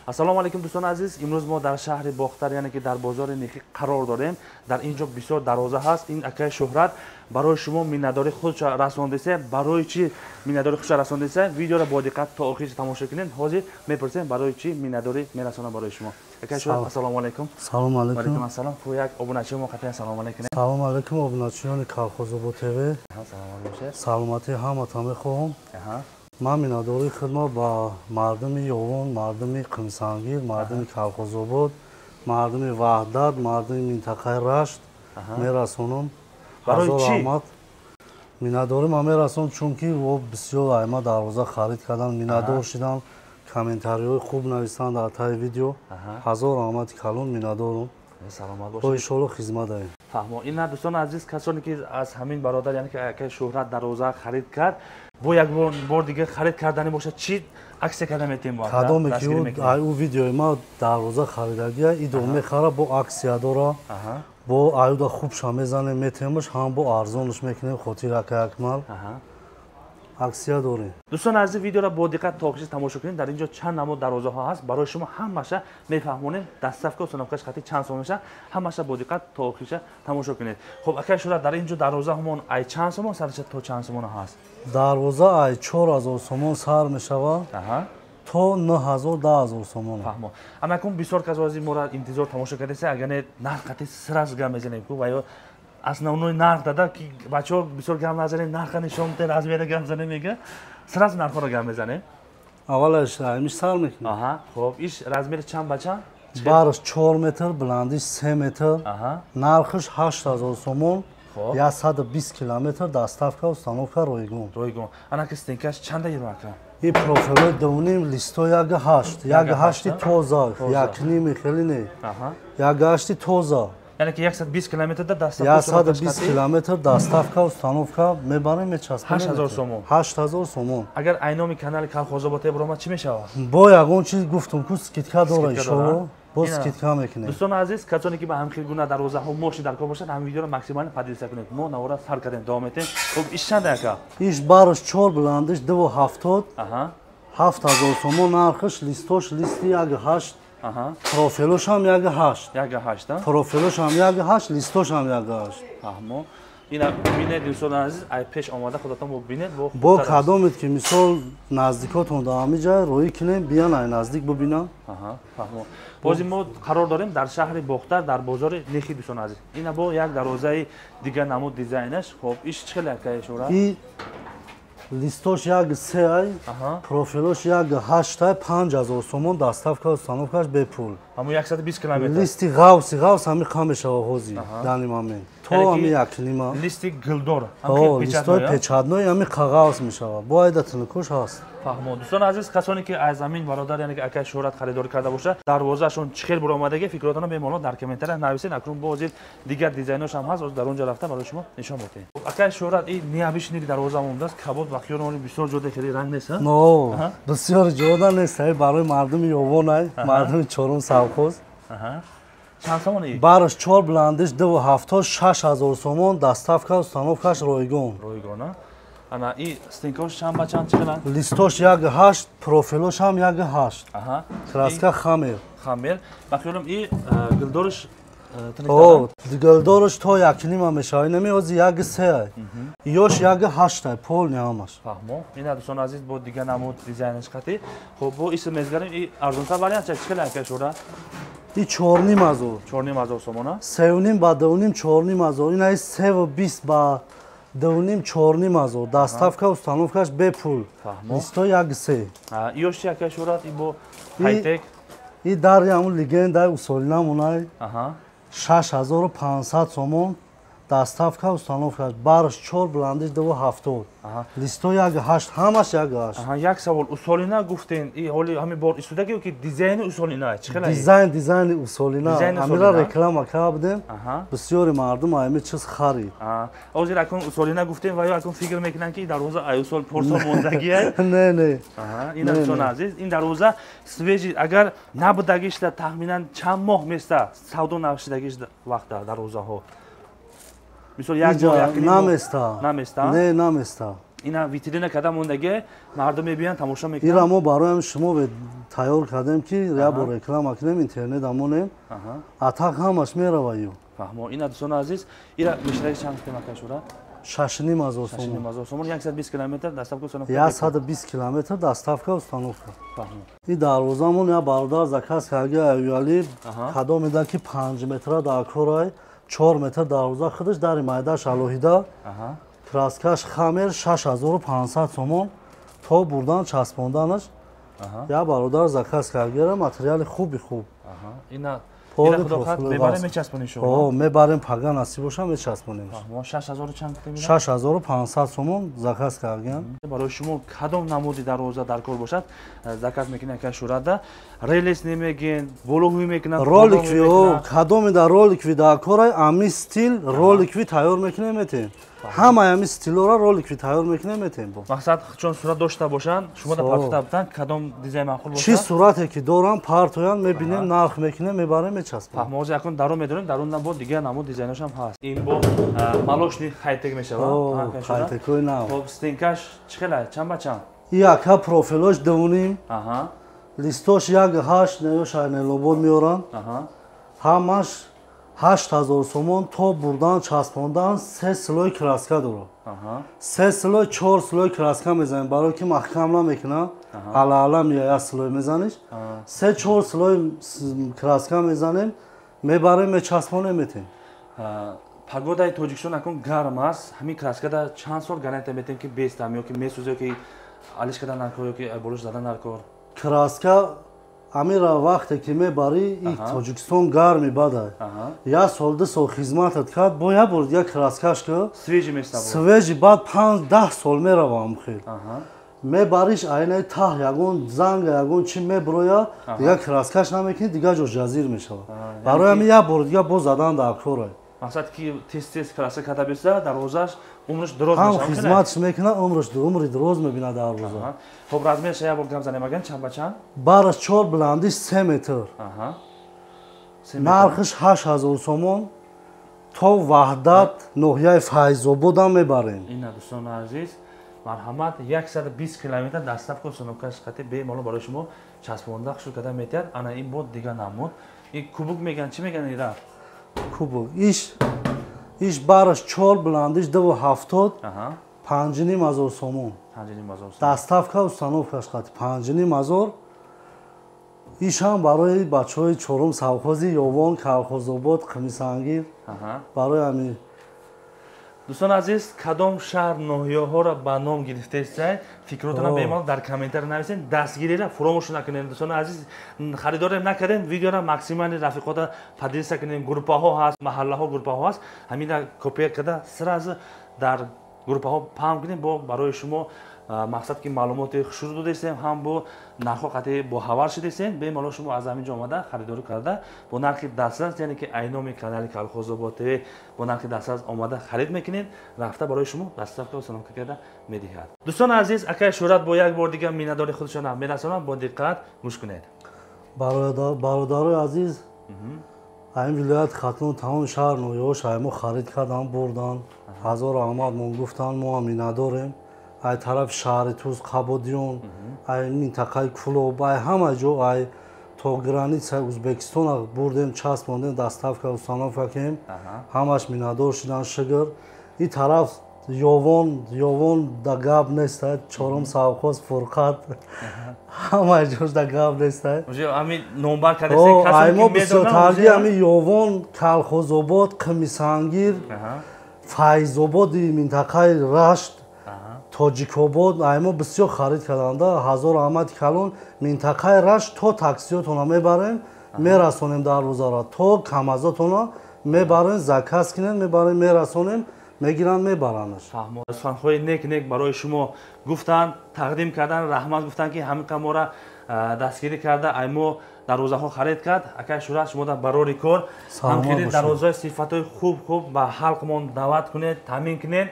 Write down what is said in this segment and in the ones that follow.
Ассалому алайкум, дӯстони азиз. Имрӯз мо дар шаҳри Бохтар, яъне ки дар бозори Нехӣ қарор дорем. Дар ин ҷо бисёр дарвоза ҳаст. Ин акаи Шӯҳрат барои шумо миннатдории худша расондисе. Барои чӣ миннатдории худша расондисе? Видеоро бо диққат то охириш тамошо кунед. Ҳозир мепурсем, барои чӣ миннатдорӣ мерасонам барои шумо. Акаи Шӯҳрат, ассалому алайкум. Салому алайкум. Алайкум ассалом. Хуб, як обуначии мо қатъиян салом алайкум. Салому алайкум, обуначиёни Колхозобод ТВ. Саломат бошед. Саломатии ҳаматон мехоҳам. Ман миннатдории худро ба мардуми Ёвон, мардуми Қумсангир, мардуми Колхозобод, мардуми Ваҳдат, мардуми минтақаи Рашт мерасонам. Барои чӣ? Миннатдорӣ ман мерасонам, чунки о бисёр айма дарвоза харид кардан, миннатдор шидан, комментариҳои хуб нависанд дар таи видео. Ҳазор раҳмати калон, миннатдорам. Саломат бошед. Бо иншоалло хизмат даем. Фаҳмо. Ина, дӯстони азиз, касоне ки аз ҳамин бародар, яъне ки акаи Шӯҳрат, дарвоза харид кард, бо як бор дига харид кардани бошад, чӣ аксия карда метем? Кадоме ки ӯ видеои ма дарвоза харидагия идо мехара, бо аксия дора, бо аюда хубша мезанем, метемаш, ҳам бо арзонаш мекунем. Хотир акаи Акмал аксия дорем. Дӯстони азиз, видеоро бо диққат то охириш тамошо кунед. Дар ин ҷо чанд намуд дарвозаҳо ҳаст, барои шумо ҳамаша мефаҳмонем. Доставка, установкаш хати чанд сом меша, ҳамаша бо диққат то охириша тамошо кунед. Хуб, акай Шӯҳрат, дар ин ҷо дарвозаҳомон ай чанд сомон сарша то чанд сомон ҳаст? Дарвоза ай 4000 сомон сар мешавад то 9000, 10,000 сомон. Фаҳмо. Анакун бисёр кас ози моро интизор тамошо кардеса, агар не нарх қати сразу гап мезанем ку ва ё основной нарх дада ки бачаҳо бисёр гап назанем, нарха нишон бите, размера гап занем, мега сразу нархҳоро гап мезанем. Аввалаш аймиш сар мекунем. Аҳа, хуб, иш размери чанд ба чанд? Бараш 4 метр, баландиш 3 метр, нархаш 8000 сомон, 120 километр доставка, установка ройгон. Ройгон. Анаки стенкаш чанда евро, ака? И профилои 2,5, листо 1,8, 1,8-и тоза, якними хеле не, 1,8-и тоза. Яъне ки 120 километр доставка. 120 километр доставка, установка, мебарем, мечаспонем. 8000 сомон. 8000 сомон. Агар айноми канали Колхозобод баромад, чӣ мешавад? Бо ягон чиз гуфтум ку, скидка дора, иншоалло, бо скидка мекунем. Дӯстони азиз, касоне ки ба ҳамхел гуна дарвозаҳо моши дар кор бошад, ҳамин видеоро максимально поделиться кунед. Мо навора сар кардем, давом метем. Хуб, иш чанда, ака? Иш бараш 4, баландиш 2,70, 7000 сомон нархаш, листош листи 1,8, профилошам 1,8. 1,8? Профилошам 1,8, листошам 1,8. Фаҳмо. Ина бинед, дӯстони азиз, ай пеш омада худатон бо бинед. Бо кадомед ки мисол наздикотон дар ҳамин ҷай, роҳӣ кунем, биян, ай наздик бибинам. Фаҳмо. Бози мо қарор дорем дар шаҳри Бохтар, дар бозори Нехи, дӯстони азиз. Ина бо як дарвозаи дигар намуд дизайнаш. Хоб, иш чӣ хеле, акаи Шӯҳрат? И листош 1,3 ай, профилош 1,8 ай, 5000 сомон, доставка, установкаш бепул. Ҳамун 120 километр. Листи ғавси ғавс ҳами қам мешава ҳозир данный момент. То ҳами якнима. Листи гилдор. Листои печатной ҳами қағавс мешава. Бо айда тинукуш ҳаст. Фаҳмо. Дӯстони азиз, касоне ки аз ҳамин бародар, яъне ки акаи Шӯҳрат, харидорӣ карда бошад, дарвозаашон чӣ хел баромадаги, фикротонро бемалол дар комментария нависед. Акнун бо ҳозир дигар дизайнош ҳам ҳаст, дар он ҷо рафта барои шумо нишон медиҳем. Акаи Шӯҳрат, ин необычный дарвоза мондааст, кабоб ва хиёр бисёр ҷода хеле ранг нест. Но бисёр ҷода нест, барои мардуми Ёвон ай, мардуми чорум совхоз. Чанд сомон? Бараш 4, баландиш 2,70, 6000 сомон, доставка, установкаш ройгон. Ройгон. Ана и стенкош чанд ба чанд, чӣ хеланд? Листош 1,8, профилош ҳам 1,8. Краска хамер. Хамер. Ба хиёлам, и гилдориш? О, гилдориш то якнима мешава. Инами ҳози 1,3 ай, ёш 1,8 ай, полный ҳамаш. Фаҳмо. Ина, дӯстони азиз, бо дигар намуд дизайнаш қатӣ. Хуб, бо исм мезгарем, и арзонтар вариант чӣ хеле, ака Шӯҳрат? И 4500. 4500 сомона. 3,5 ба 2,5, 4500. Ина 3,20 ба 2,5, 4500, доставка, установкаш бепул, листо 1,3. Ёш чи, ака Шӯҳрат, и бо хайтек? И дари ҳамун легендаи усолинамонай, 6500 сомон, доставка, установка, барш 4, баландиш 2,70, листо 1,8, ҳамаш 1,8. Як савол: усолина гуфтен, и ҳоли ҳамин бор истудаги ки дизайни усолина чӣ хела? Дизайн, дизайни усолина. Ҳамира реклама карда будем, бисёри мардум ҳамин чиз харид. Ҳозир акун усолина гуфтем ва ё акун фикр мекунанд, ки дарвоза ай усол порсол мондагия. Не, не. Ин, дӯстони азиз, ин дарвоза свежий, агар набудагишда, тахминан чанд моҳ места савдо нашидагиш вақта дарвозаҳо, мисол, як моҳ? Наместа. Наместа? Не, наместа. Ина витрина када мондаги, мардум мебиён, тамошо мекунанд. Ира мо барои шумо тайёр кардем, ки як бор реклама кунем, интернет амонем. Атак ҳамаш мерава ю. Фаҳмо. Ина, дӯстони азиз, ира мешинаги чанд гуфтем, акай Шӯра? 6,5 ҳазор сомон. 6,5 ҳазор сомон, 120 километр доставка, установка. 120 километр доставка, установка. Фаҳмо. И дарвозамон я бародар заказ карги аюали, кадом еда ки 5 метра дар корай, 4 метр дарвоза худаш, дари майдаш алоҳида. Краскаш хамер, 6500 сомон, то бурдан часпонданаш. Я бародар заказ каргера, материали хуби хуб. Ина мебарем, мечаспонем шумо? Мебарем, пага насиб боша, мечаспонем. 6000 чанд? 6500 сомон заказ кардем. Барои шумо кадом намуди дарвоза дар кор бошад, заказ мекунед ака Шӯрада. Релес немегин, болоҳӯй мекунад. Роликви, кадоме дар роликви дар корай, ами стил роликви тайёр мекунем, метем. Ҳамаи ами стилора роликви тайёр мекунем, метем. Мақсад, чун сурат дошта бошанд, шумо да партофта бутан, кадом дизайн маъқул бошад. Чӣ сурате ки дорам, партоян, мебинем, нарх мекунем, мебарем, мечаспем. Фаҳмо. Ҳозир акун дарун медорем, дарун бо дигар намуд дизайношам ҳаст. Ин бо молочный хайтек мешавад. Хайтекои нав. Хоб, стенкаш чӣ хела, чанд ба чанд? И ака, профилош 2,5, листош 1,8, неё шайнелобод меорам. Ҳамаш 8000 сомон, то бурдан часпондан. Се слой краска дорад, се слой, чор слой краска мезанем, барое ки маҳкам намекунад, ала-ала мея, як слой мезаниш, се чор слой краска мезанем, мебарем, мечаспонем, метем. Погодаи Тоҷикистон акун гарм аст. Ҳамин краскада чанд сол гарантия метем, ки бестам ё ки месӯзе, ё ки алиш кардан наркор, ё ки болош задан наркор? Краска амира вақте ки мебарӣ, и Тоҷикистон гарми бада, як сол, 2 сол хизматат кард, бо як бор дига краскаш ки свежий, баъд 5-10 сол мерава. Амхел мебариш, айнаи таҳ ягон занга, ягон чи меброя, дига краскаш намекунӣ, дига ҷо ҷазир мешавад. Барои ҳамин як бор дига боз задан дар кора. Мақсад, ки тез тез краска карда беста, дарвозаш умраш дроз. Ҳам хизматш мекунад, умраш, умри дроз мебинад дарвоза. Хоб, размерша як бор гап занем, аган чанд ба чанд? Бараш 4, баландиш 3 метр. Нархиш 8000 сомон. То Ваҳдат, ноҳияи Файзободам мебарем. Ина, дӯстони азиз, марҳамат, 120 километр доставка, установкаш қати бемалол барои шумо часпонда, хушур карда метиҳад. Ана ин бо дигар намуд, ин кубук меган, чӣ меган ира? Кубук. Иш бараш 4, баландиш 2,70, 5,5 ҳазор сомон. Доставка, установкаш қати 5,5 ҳазор. Ишам барои бачаҳои чорум совхози Ёвон, Калхозобод, Қимисангир, барои ҳамин. Дӯстон азиз, кадом шаҳр, ноҳияҳоро ба ном гирифтаестай, фикротона бемалол дар комментарий нависен. Дастгириро фуромӯш накунед, дӯстони азиз. Харидорем накардем, видеоро максимально рафиқота поделиться кунем. Группаҳо ҳаст, маҳаллаҳо, группаҳо ҳаст, ҳамина копия карда, сразу дар группаҳо паҳн кунем. Бо барои шумо мақсад, ки маълумоти хушрӯ додастем, ҳам бо нархҳо қатъи бохабар шудастем. Бемалол шумо аз ҳамин ҷо омада, харидорӣ карда, бо нархи дастрас, яъне ки айноми канали Калхозобод ТВ, бо нархи дастрас омада харид мекунед, рафта барои шумо доставка, установка карда медиҳад. Дӯстони азиз, акай Шӯҳрат бо як бор дигар миннатдори худшона мерасонам, бо диққат гӯш кунед. Бародарои азиз, ҳамин вилояти Хатлон, тамоми шаҳр, ноҳияҳо шаймо харид кардан, бурдан, ҳазор раҳмат мон гуфтан, мо ҳам миннатдорем. Ай тарафи шаҳри Туз, Қабодиён, ай минтақаи Кӯлоб, ай ҳама ҷо, ай то границаи Узбекистона бурдем, часпондем, доставка, установка кем, ҳамаш миннатдор шудан, шукр. И тараф Ёвон, Ёвон да гап неста, чорум совхоз, Фурқат, ҳамаи ҷош да гап неста. Ай мо бисёртарги ҳами Ёвон, Калхозобод, Қимисангир, Файзободи минтақаи Рашт, Тоҷикобод, аймо бисёр харид карданда, ҳазор раҳмати калон. Минтақаи Рашт то таксиётона мебарем, мерасонем дарвозаро, то камазотона мебарем, заказ кунем, мебарем, мерасонем, мегиранд, мебарандаш. Суханҳои нек нек барои шумо гуфтанд, тақдим кардан, раҳмат гуфтанд, ки ҳамин қамора дастгирӣ карда, аймо дарвозаҳо харид кард. Акай Шӯҳрат, шумо дар барори кор, ҳамхели дарвозаҳои сифатҳои хуб хуб ба халқмон даъват кунед, таъмин кунед.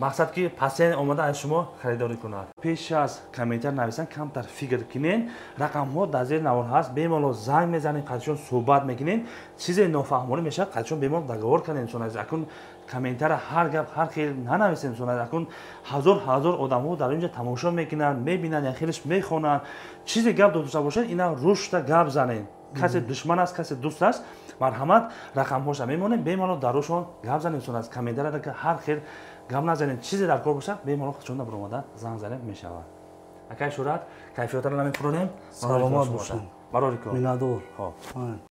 Мақсад, ки пасен омада аз шумо харидорӣ кунад. Пеш аз комментар нависан камтар фикр кунед. Рақамҳо дар зери навор ҳаст, бемалол занг мезанед, қадшон суҳбат мекунед. Чизе нофаҳмонӣ мешавад, қадшон бемалол договор кардем. Инсон азиз, акун Комментара ҳар гап ҳар хел нанависем. Акун ҳазор ҳазор одамҳо дар инҷа тамошо мекунанд, мебинанд, як хелеш мехонанд. Чизе гап дошта бошад, ина рушта гап занед. Касе душман аст, касе дӯст аст, марҳамат, рақамҳоша мемонем, бемалол дар рӯшон гап занем. Аз комментара ҳар хел гап назанем. Чизе дар кор бошад, бемалол худшонда биромада занг занем мешавад. Акай Шӯҳрат, кайфиётаро намефурӯнем. Саломат бошед. Барори кор. Миннатдор. Хоб.